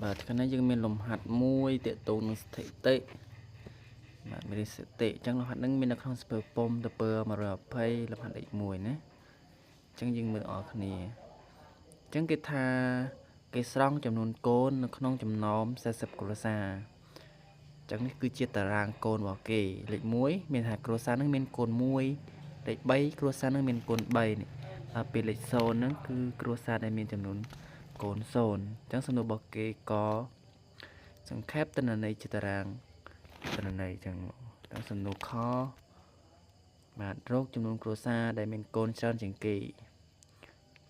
បាទថ្ងៃនេះយើងមានលំហាត់មួយទាក់ទងនឹងស្ថិតិបាទមានស្ថិតិអញ្ចឹងលំហាត់ហ្នឹងមាននៅក្នុងសៀវភៅពុំទៅពើ120លំហាត់លេខ1ណាអញ្ចឹងយើងមើលអស់គ្នាអញ្ចឹងគេថាគេស្រង់ចំនួនកូននៅក្នុងចំណោម40គ្រួសារអញ្ចឹងនេះគឺជាតារាងកូនរបស់គេលេខ1មានថាគ្រួសារហ្នឹងមានកូន1លេខ3គ្រួសារហ្នឹងមានកូន3នេះដល់ពេលលេខ0ហ្នឹងគឺគ្រួសារដែលមានចំនួនកូន0អញ្ចឹងសំណួររបស់គេក៏សង្ខេបទិន្នន័យជាតារាងទិន្នន័យអញ្ចឹងតាមសំណួរខបាទរកចំនួនគ្រួសារដែលមានកូនច្រើនជាងគេ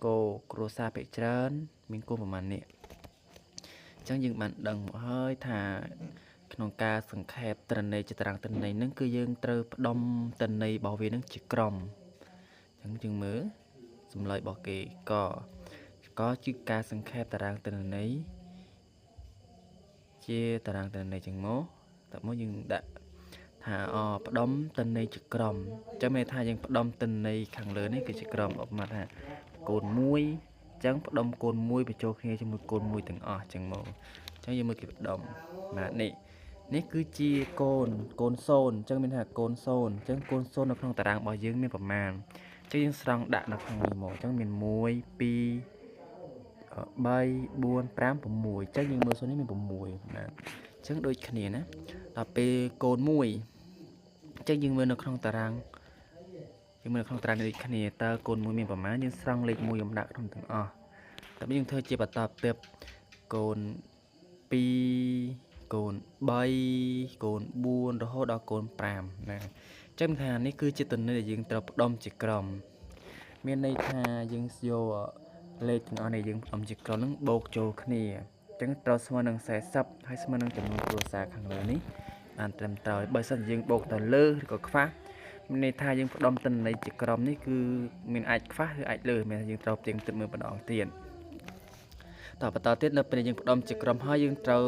កោគ្រួសារភាគច្រើនមានកូនប្រមាណនេះអញ្ចឹងយើងបានដឹងមកហើយថាក្នុងការសង្ខេបទិន្នន័យជាតារាងទិន្នន័យហ្នឹងគឺយើងត្រូវផ្ដុំទិន្នន័យរបស់វាហ្នឹងជាក្រុមអញ្ចឹងយើងមើលសម្លេងរបស់គេក៏ជាការសង្ខេបតារាងទិន្នន័យជាតារាងទិន្នន័យចឹងមកតើមកយើងដាក់ថាអផ្ដុំទិន្នន័យជាក្រុមអញ្ចឹងមានថាយើងផ្ដុំទិន្នន័យខាងលើនេះគឺជាក្រុមឧបមាថាកូន1អញ្ចឹងផ្ដុំកូន1បញ្ចូលគ្នាជាមួយកូន1ទាំងអស់អញ្ចឹងមកអញ្ចឹងយើងមើលគេផ្ដុំបាទនេះគឺជាកូន0អញ្ចឹងមានថាកូន0អញ្ចឹងកូន0នៅក្នុងតារាងរបស់យើងមានប្រមាណអញ្ចឹងយើងស្រង់ដាក់នៅក្នុងនេះមកអញ្ចឹងមាន1 2 3 4 5 6អញ្ចឹងយើងមើលសូននេះមាន6បាទអញ្ចឹងដូចគ្នាណាដល់ពេលកូន1អញ្ចឹងយើងមើលនៅក្នុងតារាងយើងមើលក្នុងតារាងនេះដូចគ្នាតើកូន1មានប្រមាណយើងស្រង់លេខ1ខ្ញុំដាក់ក្នុងទាំងអស់តែយើងធ្វើជាបន្តផ្ទាប់កូន2កូន3កូន4រហូតដល់កូន5ណាអញ្ចឹងថានេះគឺជាទិន្នន័យដែលយើងត្រូវផ្ដុំជាក្រុមមានន័យថាយើងយកលេខទាំងអស់នេះយើងផ្ដុំជាក្រុមហ្នឹងបូកចូលគ្នាអញ្ចឹងត្រូវស្មើនឹង40ហើយស្មើនឹងចំនួនគ្រួសារខាងលើនេះបានត្រឹមត្រូវបើសិនយើងបូកទៅលើឬក៏ខ្វះមានន័យថាយើងផ្ដុំទិន្នន័យជាក្រុមនេះគឺមានអាចខ្វះឬអាចលើមានយើងត្រូវផ្ទៀងទឹកមើលម្ដងទៀតតបន្តទៀតនៅពេលយើងផ្ដុំជាក្រុមហើយយើងត្រូវ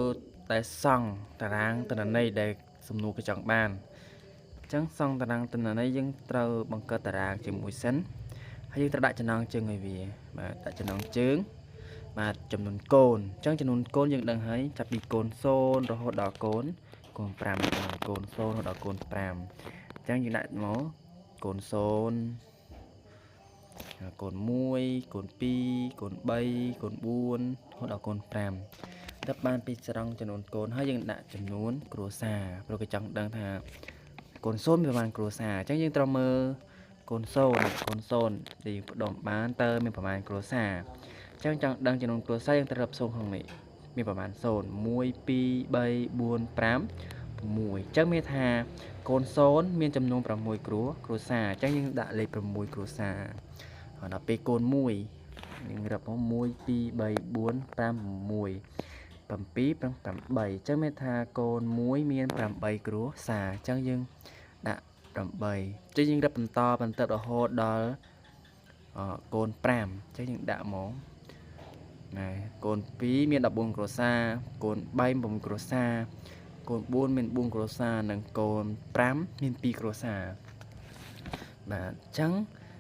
តែសង់តារាងទិន្នន័យដែលសំណួរគេចង់បានអញ្ចឹងសង់តារាងទិន្នន័យយើងត្រូវបង្កើតតារាងជាមួយសិនហើយយើងត្រូវដាក់ចំណងជើងឲ្យវាបាទដាក់ចំណងជើងបាទចំនួនកូនអញ្ចឹងចំនួនកូនយើងដឹងហើយចាប់ពីកូន0រហូតដល់កូន5កូន0រហូតដល់កូន5អញ្ចឹងយើងដាក់មកកូន0កូន1កូន2កូន3កូន4រហូតដល់កូន5តែបានពីស្រង់ចំនួនកូនហើយយើងដាក់ចំនួនគ្រួសារព្រោះគេចង់ដឹងថាកូន0មានប្រមាណគ្រួសារអញ្ចឹងយើងត្រូវមើលកូន0កូន0ដែលយើងផ្ដុំបានតើមានប្រមាណគ្រួសារអញ្ចឹងចង់ដឹងចំនួនគ្រួសារយើងត្រូវរាប់0ក្នុងនេះមានប្រមាណ0 1 2 3 4 5 6អញ្ចឹងមានថាកូន0មានចំនួន6គ្រួសារអញ្ចឹងយើងដាក់លេខ6គ្រួសារដល់ពេលកូន1យើងរាប់មក1 2 3 4 5 6 7 8អញ្ចឹងមានថាកូន1មាន8គ្រួសារអញ្ចឹងយើងដាក់8អញ្ចឹងយើងរាប់បន្តបន្តរហូតដល់កូន5អញ្ចឹងយើងដាក់មកណែកូន2មាន14គ្រួសារកូន3 9គ្រួសារកូន4មាន4គ្រួសារនិងកូន5មាន2គ្រួសារបាទអញ្ចឹង